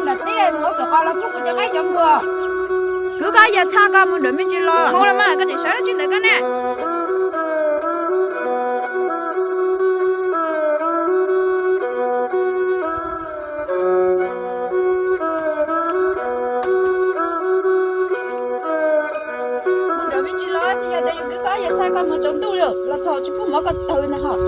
Lam teb mus ua kom qos los muab kuv cov qaib cov npua. Kwv koj yawg txhaj koj mus nrawm me ntsis los. Hauv los mas koj tseem sawv dab tsi ntawm koj ne? Mus nrawm me ntsis los, tsis yog tias yus kwv koj yawg txhaj koj mus tsaus ntuj li los txog tsis pub mov koj tawg ntag hos.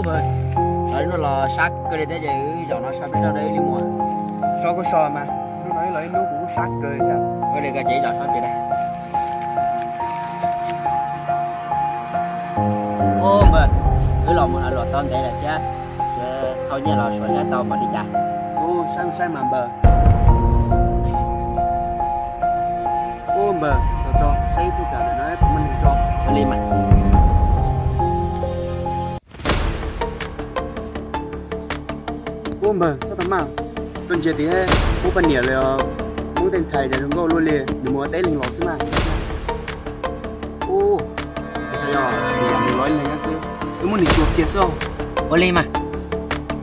Ub, los sab kawg li thiab ces wb zaum no so peb zog da ib li mus. So kuj so mas, hnub no ib los ib hnub kuv kuj sab kawg thiab. Ua li ko ces wb zaum so pem da. Ub npawg, wb los mus hauv luam tau ntev lawm thiab, sawv thauj nyiaj los suav saib tau mam li cas. Ub, saib kuj saib mas npawg. Ub npawg, tau tso saib ib tug tsam ntawm no puas muaj neeg tso. Ua li mas. Ub npawg, txhob tau maj, koj ntsia tid, muab poj niam los muab tej ntxhais cas zoo nkauj luaj li, nws mus ua teb leeg los xwb mas. Ub, xyov yog nws los ib leeg xwb, wb muab nws xyuas kiag xwb. Ua li mas,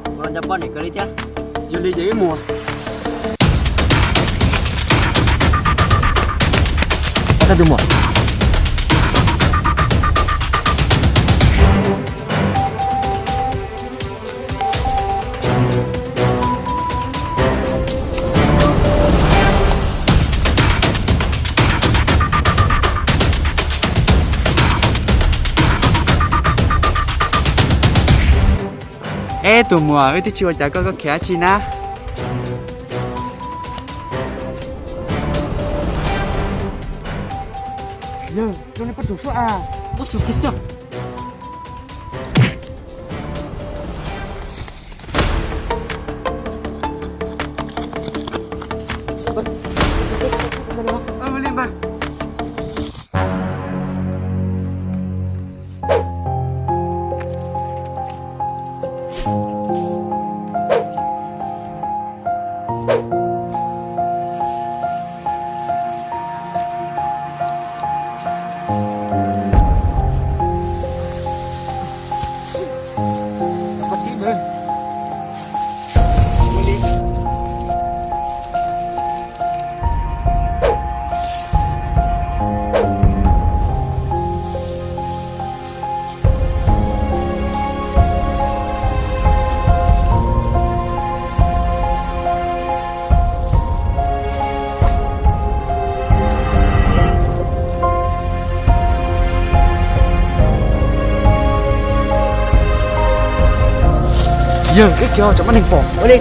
kuv los nco poj niam kawg li thiab. Yog li ces wb mus. Koj tus muam. Eb tus muam, wb twb tsis ua cas koj, koj khiav dab tsi na? Yawg, rau nej pab tsum suab a. Pab tsum kiag xwb. Yawg, ib kiag tsam muaj neeg pom. Ua li.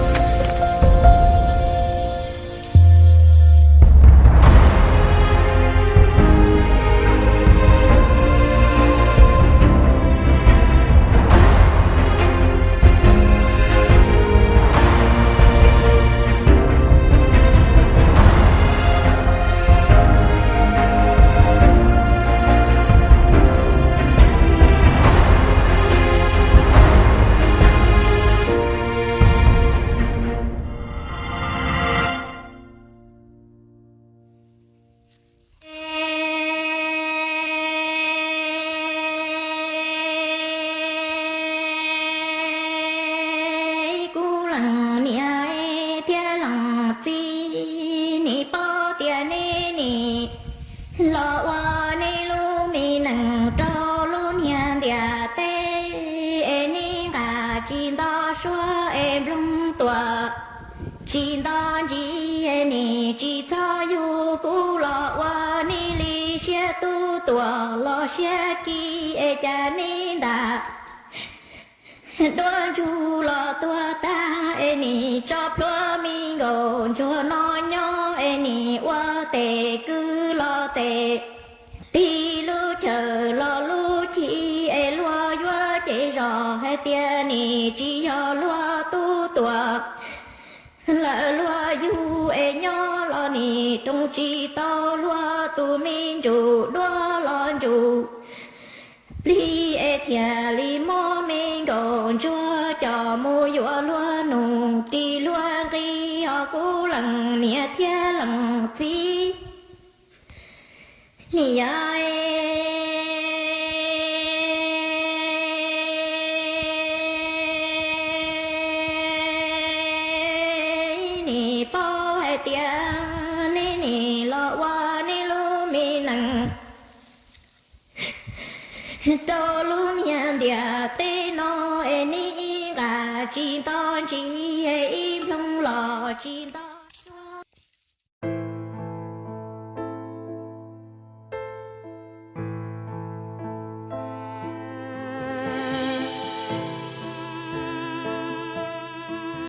Kuv leej niam thiab leej txiv, nim paub tias nej nim los ua nej lub me neej rau lub niag ntiaj teb, es nej nqa tsis nto suab es nplooj tuam, tsis nto ntsis es nim tsis txhob yug kuv los ua nej li siab tub tuam los siab kis es cas nej ntam duab ntsug los tuag tag es nim tso plhuav me nkaus ntsuag no nyob es nim ua tes kwv los tes tig lub chaw los lub chim es luag yuav cem zos hais tias nim tsis yog luag tub tuam. Lawv luag yug es nyob los nim roos tsis tau luag tus me ntsuj duab los ntsuj plig es thiaj li muab me nkaus ntsuag coj mus yuav luag nus ris luag nqi os kuv leej niam thiab leej txiv. Nim yog nim paub hais tias nej nim los ua nej lub me neej rau lub niag ntiaj teb